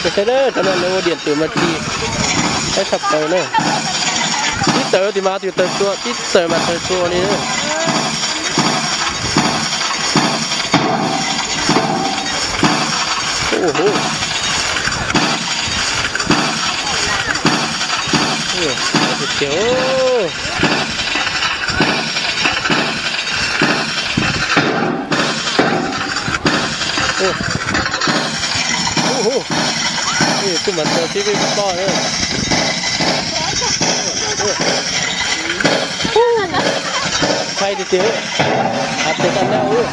Saib na, cov no lawv ua diam twm mas tsis, saib tshaj plaws na. Tib tawm tim mas tus tawg tsua, tib tawm mas tawg tsua li na. Ua hu. Ua, tiag tiag. Ua, hu hu. Tus mas tawg tib vij ploj na. Ntshai tiag tiag. Av tawg tag nab. Ua,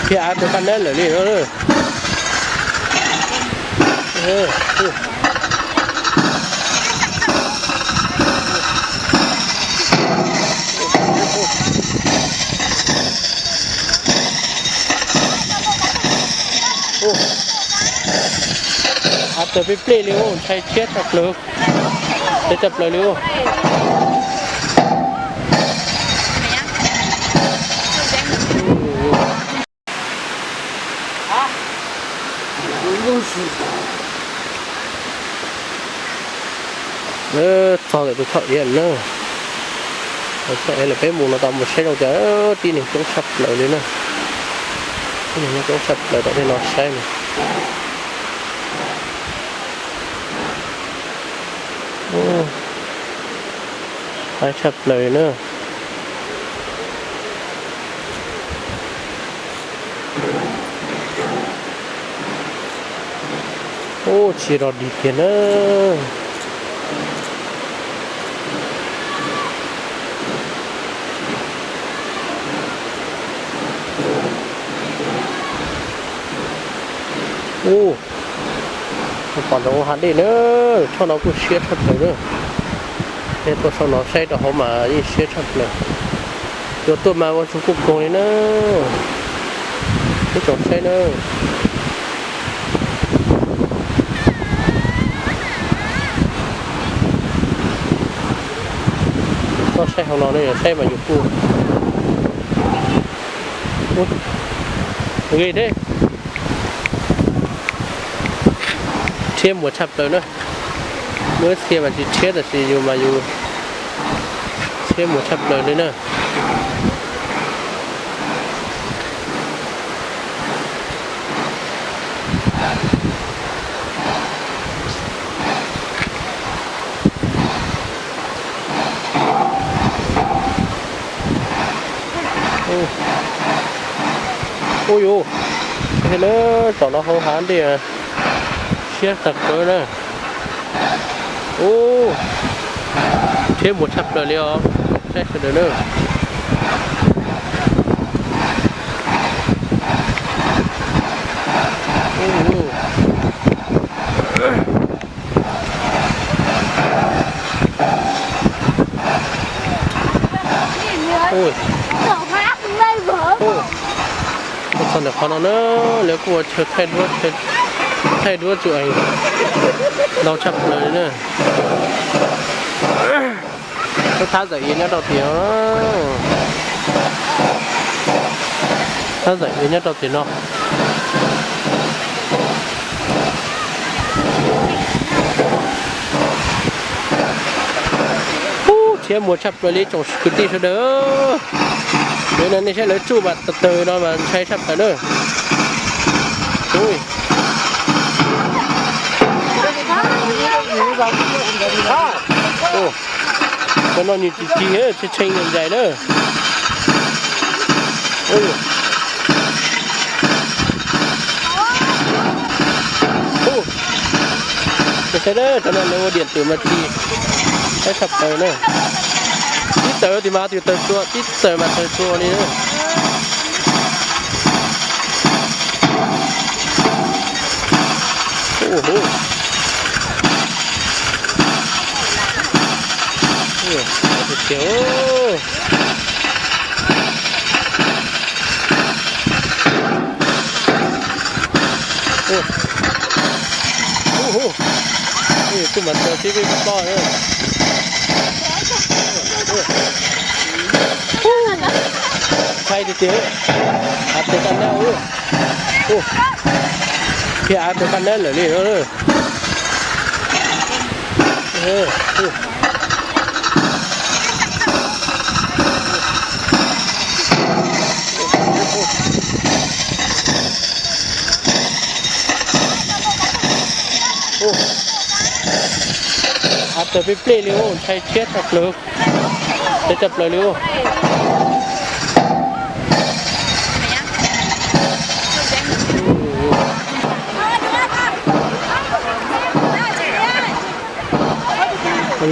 thiab av tawg tag nab lawm li no. Av tawg peb plej li, ntshai thiab tshaj plaws. Tshaj plaws li. Txog ntawm tus thaj iav na. Tus thaj iav lawm peb mus no tau mus saib zoo cas, tib neeg coob tshaj plaws li na. Tib neeg nyob coob tshaj plaws tom tej no saib na. Ua, haib tshaj plaws li na. Ua, tsis rog dig kiag na. Ua, pom ntawm hav dej na, tsob no kuj siab tshaj plaws na. Tuaj saum no saib rau hauv mas yeej siab tshaj plaws. Yuav tuaj mas ua tsaug kuj koog li na. Ib tsoom saib na. Koj saib hauv no ne, yog saib mas yus kuj nqis thiab. Rhiab muag tshaj plaws na. Muaj ib txhia mas tsis rhiab tab sis yus mas yus rhiab muag tshaj plaws li na. Ub yus, na, tom no hauv hav dej siab tag kawg na. Ub, rhiab muag tshaj plaws li os, saib sawv daws na. Txog ntawm qhov no na, lawv kuj ua chaw thaij duab tsu ees ntau tshaj plaws li na. Thab Zam Iav nyob rau tim no, Thab Zam Iav nyob rau tim no. Ub, rhiab muag tshaj plaws li tsoom kwv tij sawv daws. Lawv no nej saib lawv tsuj mas tawg tawg no mas ntshai tshaj plaws na. Cov no nws tsis cig, tshee tshee ntais na. Ub, saib na, cov no lawv ua diam twm mas tsis, saib tshaj plaws na. Tib tawm tim mas tus tawg tsua, tib tawm mas tawg tsua li na. Ub, ub, tiag tiag. Ub, ub, ub, tus mas tawg tib vij ploj na. Ntshai tiag tiag. Av tawg tag nab ub. Ub, Thiab av tau kab nab lawm li no. Av tawg peb plej li, ntshai thiab tshaj plaws, tshaj plaws li.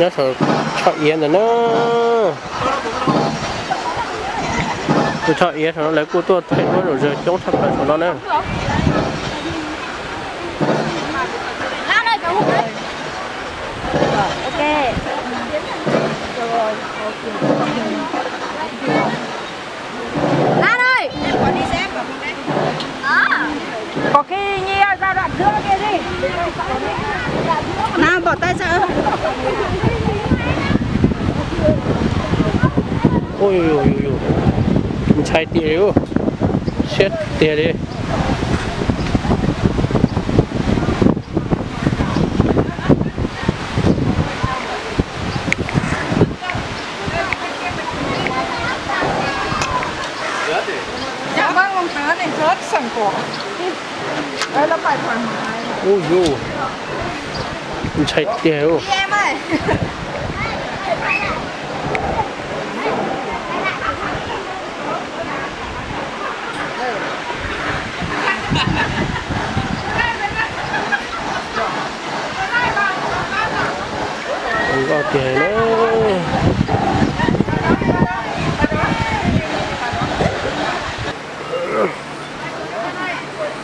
Nyob saum choj iav ntawm na. Tus choj iav saum no lawv kuj tuaj thaij duab zom zaws coob tshaj plaws saum no na. Ntshai tiag li, siab tiag li. Ub yus, ntshai tiag. Nkauj tiag na.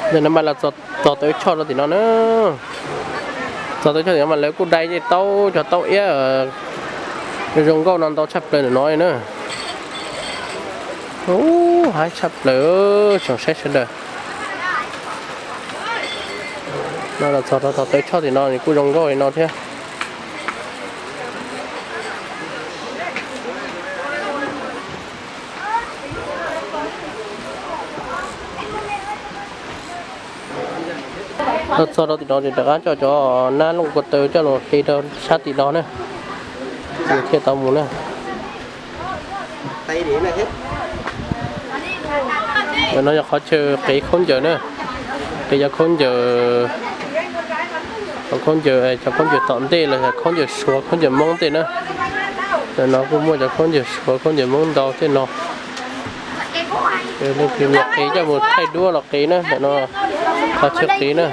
Ntawm no mas los txog tau ib choj rau tim no na. Txog tau ib choj tim no mas lawv kuj dai tej taub, cov taub iab zoo nkauj no ntau tshaj plaws ntawm no li na. Ub, haib tshaj plaws, tsoom saib sawv daws. No los txog rau tau ib choj tim no nws kuj zoo nkauj li no thiab. Los txog rau tim no ces rov qab coj cov nab looj ko taw coj los qi rau sab tim no na, ces thiaj tau mus na. Ntawm no yog qhov chaw qiv khaub ncaws na, qiv cov khaub ncaws, cov khaub ncaws, cov khaub ncaws tom ntej los yog khaub ncaws Suav khaub ncaws Hmoob tej na. Ntawm no kuj muaj cov khaub ncaws Suav khaub ncaws Hmoob ntau tej no. Leej twg nyiam qiv coj mus thaij duab los qiv na, ntawm no qhov chaw qiv na.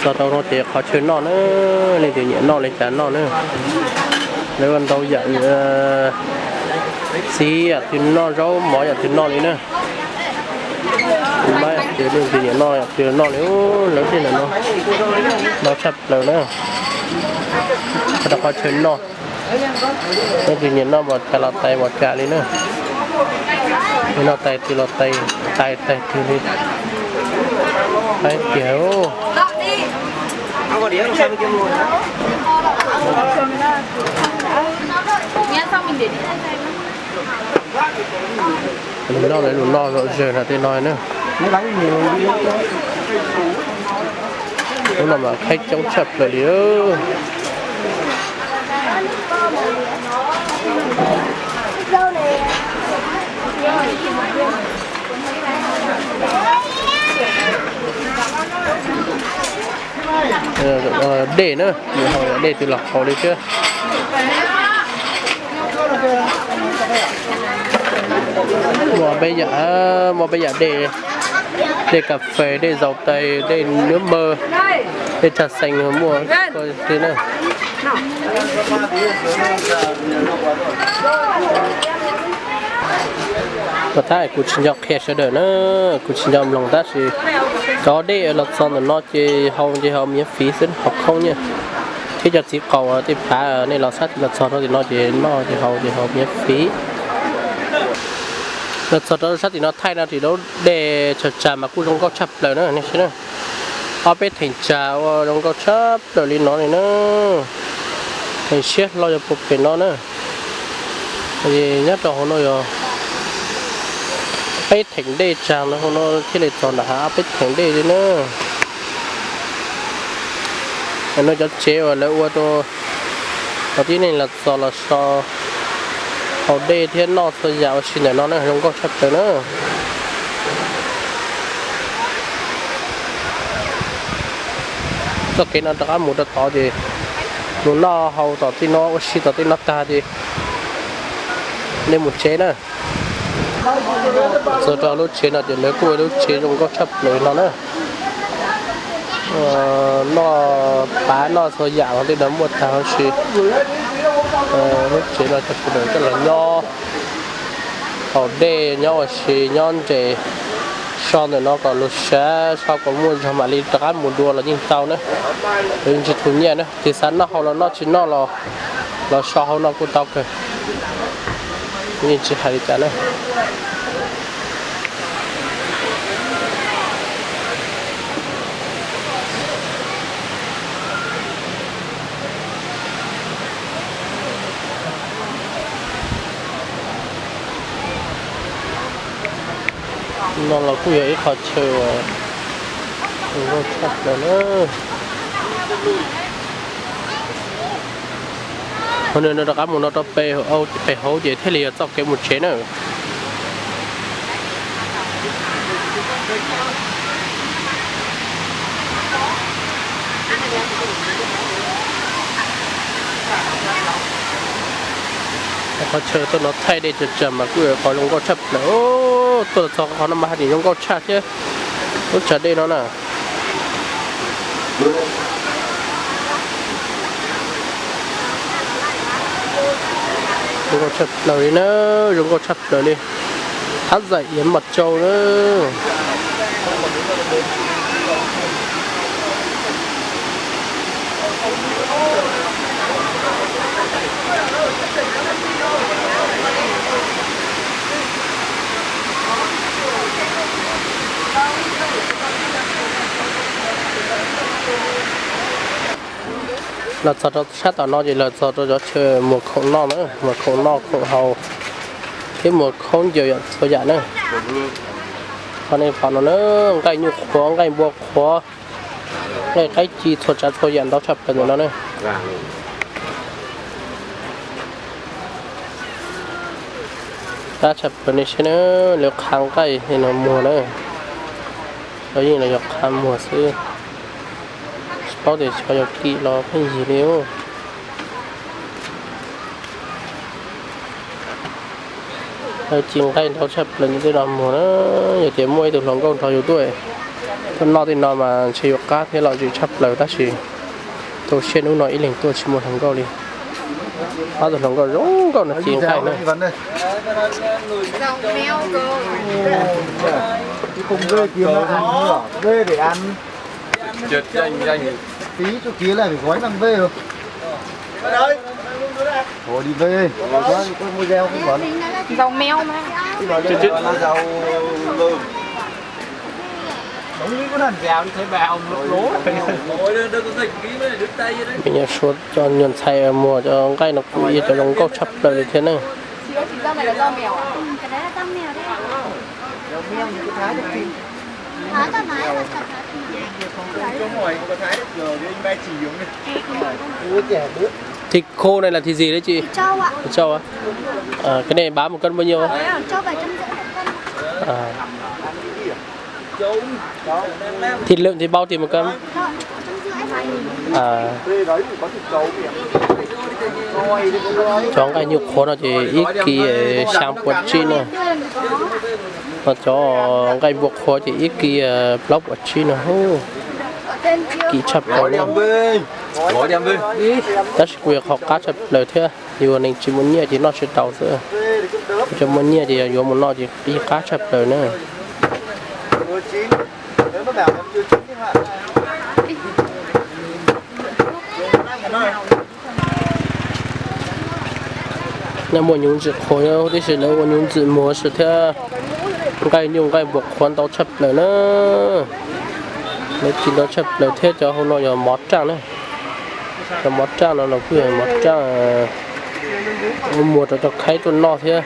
Txog rau no ces qhov chaw noj na, leej twg nyiam noj li cas noj na. Lawv ua ntau yam, txiv yam twg noj, zaub mov yam twg noj li na. Mab yam twg leej twg nyiam noj yam twg noj li, lawv tej ntawm no ntau tshaj plaws na. Txog rau qhov chaw noj, leej twg nyiam noj npaum cas los tais npaum cas li na. Noj tais twg los tais, tais tais twg li. Haib tiag. Lus noj, lus noj zom zaws na tej no na. Hnub no mas khaib coob tshaj plaws li. Dej na, dej twg los haus li thiab. Muaj peb yam, muaj peb yam dej, dej kas fes, dej zaus tais, dej nab maw, dej tshaj xees muaj li na. Kuv tsis nco qhia sawv daws na, kuv tsis nco mloog tab sis cov dej los txog ntawm no ces haus ces haus miễn phí xwb, haus khoob nyaj. Thiab cov txiv qaub tej phav nej los sab tim los txog rau tim no ces noj ces haus ces haus miễn phí. Los txog rau sab tim no thaij no ces lub dej tshav tsag mas kuj zoo nkauj tshaj plaws na, nej saib na. Ob peb theem tsag ua zoo nkauj tshaj plaws li no li na. Theem siab hlo yog puag pem no na. Nyob rau hauv no yog Peb theem dej tsag no, hauv no thiaj li txog nram hav peb theem dej li na. No cov tsev uas lawv ua rau tib neeg los txog los so haus dej thiab noj txhua yam ua si ntawm no na, zoo nkauj tshaj plaws na. Txoj kev no rov qab mus rau tod ces mus noj haus tom tej no, ua si tom tej no tag ces nej mus tsev na. Txog rau lub tsev no ces lawv kuj ua lub tsev zoo nkauj tshaj plaws no na. Noj pab noj txhua yam los tej no muaj tag huv si. Lub tsev no cov sawv daws coj los nyob haus dej, nyob ua si, nyob nres so ntawm no kom lug siab, so kom muaj zog mam li rov qab mus dua los yeej tau na. Yeej tsis thug nyiaj na, tig xav noj haus los noj, tsis noj los so hauv no kuj tau kawg. Yeej tsis hais li cas na. No los kuj yog ib qho chaw uas zoo nkauj tshaj plaws na. Hauv no rov qab mus no rau pem hauv ces thiaj li yog txoj kev mus tsev na. Qhov chaw tuaj no thaij dej tsag tsag mas kuj yog qhov zoo nkauj tshaj plaws. Tuaj los txog qhov no mas haj tseem zoo nkauj tshaj thiab. Lub tsag dej no na. Zoo nkauj tshaj plaws li na, zoo nkauj tshaj plaws li. Thab zais Yến Mặt Châu na. Los txog rau sab tom no ces los txog rau cov chaw muag khoom noj na, muag khoom noj khoom haus thiab muag khaub ncaws txhua yam na. Qhov nej pom no na, nqaij nyuj qhuav, nqaij npua qhuav, nqaij qaib ci txhua tsav txhua yam ntau tshaj plaws ntawm no na. Qab tshaj plaws nej saib na, lawv qha nqaij no muag na. Lawv yeej los yog qha muag xwb, tsis paub tias xyov yog kim los pheej yig li. Lawv ci nqaij ntau tshaj plaws tej no muag na. Yog tias muaj ib tug hluas nkauj nrog yus tuaj, tuaj noj tej no mas ntshe yuav qab thiab lom zem tshaj plaws tab sis tu siab hnub no ib leeg tuaj tsis muaj hluas nkauj li. Ob tug hluas nkauj zoo nkauj no ci nqaij na. Nyob suav cov nyuag ntxhais muag cov nqaij no kuj yog cov zoo nkauj tshaj plaws li thiab na. Thịt khô này là thịt gì đấy chị? Thịt trâu ạ. Thịt trâu á? À, cái này bán một cân bao nhiêu? Ờ, à. Thịt lợn thì bao tiền một cân? À. Cov nqaij nyuj qhuav no ces ib kis xyaa puas tsib na. Ho cov nqaij npua qhuav ces ib kis plaub puas tsib no. Kim tshaj plaws na. Tab sis kuj yog qhov qab tshaj plaws thiab, yus neeg tsis muaj nyiaj ces noj tsis tau xwb. Cov muaj nyiaj ces yog yuav mus noj ces yeej qab tshaj plaws na. Nej muaj nyuv ntxwm qhuav tib si, lawv ua nyuv ntxwm muag si thiab. Nqaij nyuj nqaij npua qhuav ntau tshaj plaws na. Lawv ci ntau tshaj plaws thiab. Cov hauv no yog mov raj na. Cov mov raj no los kuj yog mov raj muag rau cov khaib tuaj noj thiab.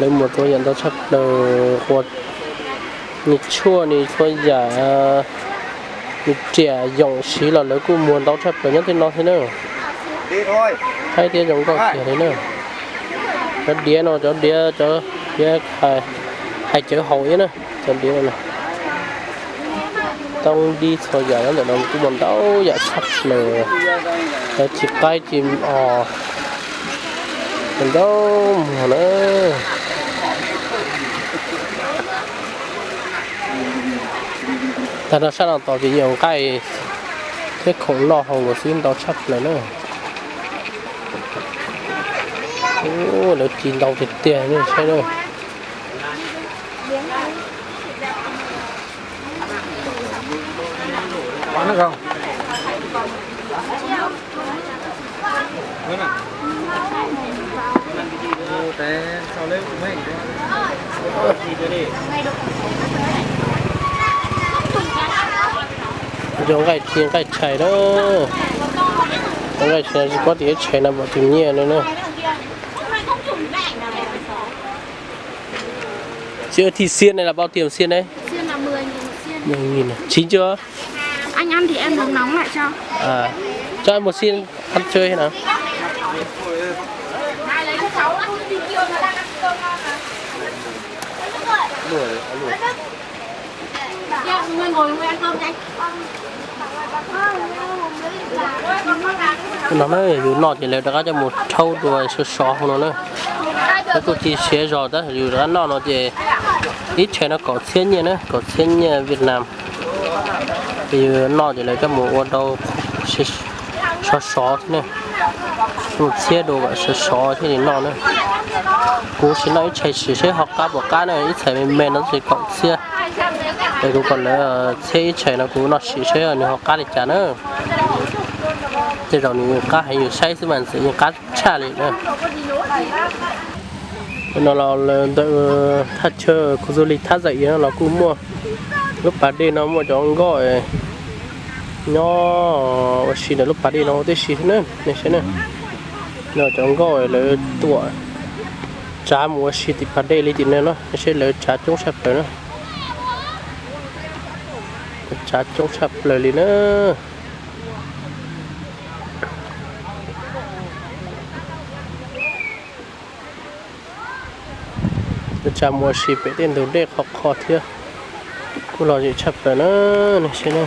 Lawv muag txhua yam ntau tshaj plaws, quas, nws tshuaj nws txhua yam, nws riam yoom siv los lawv kuj muag ntau tshaj plaws nyob tej no thiab na. Haib thiab zoo nkauj tiag li na. Cov diav no cov diav, cov diav hais cawv haus ib na, cov diav no. Toob dib txhua yam nyob ntawm no kuj muaj ntau yam tshaj plaws, cov ci qaib ci os, ntau muag na. Tag nrho sab no tos ces yog nqaij thiab khoom noj haus xwb ntau tshaj plaws na. Lawv ci ntau tiag tiag ne saib na. Cov nqaij ci nqaij tshais na, nqaij tshais tsis paub tias ib tshais no npaum tus nyiaj no na. Sir ơi, thịt xiên này là bao tiền xiên đấy? Xiên là mười nghìn một xiên. Mười nghìn à? Chín chưa? Anh ăn thì em nấu nóng lại cho. À, cho em một xiên ăn chơi nào. No na, yus noj ces lawv rov qab coj mus rhaub dua sov sov hauv no na. Lawv kuj ci siav zog tab yus rov qab noj no ces ib tshais no kaum txhiab nyiaj na, kaum txhiab nyiaj Việt Nam. Ces yus noj ces lawv coj mus ua rau sov sov thiab na. Mus txhiab dua kom sov sov thiaj li noj na. Kuv sim noj ib tshais sim seb ho qab puas qab na, ib tshais me me no twb kaum txhiab. Es kuv kom lawv txhiab ib tshais no kuv noj sim seb nws ho qab li cas na. Tej zaum nws yeej qab heev, yus saib xwb mas ntxim yeej qab tshaj li na. No los lawv ntawm thaj chaw khu du lịch Tháp Dại Yia no los kuj muaj lub pas dej no muaj cov nkoj nyob ua si ntawm lub pas dej no huv tib si thiab na, nej saib na. No cov nkoj lawv tuam tsav mus ua si tim pas dej li tim no na, nej saib lawv tsav coob tshaj plaws na. Tsav coob tshaj plaws li na. Tsav mus ua si pem tej ntug dej qhov qhov thiab, kuj lom zem tshaj plaws na, nej saib na.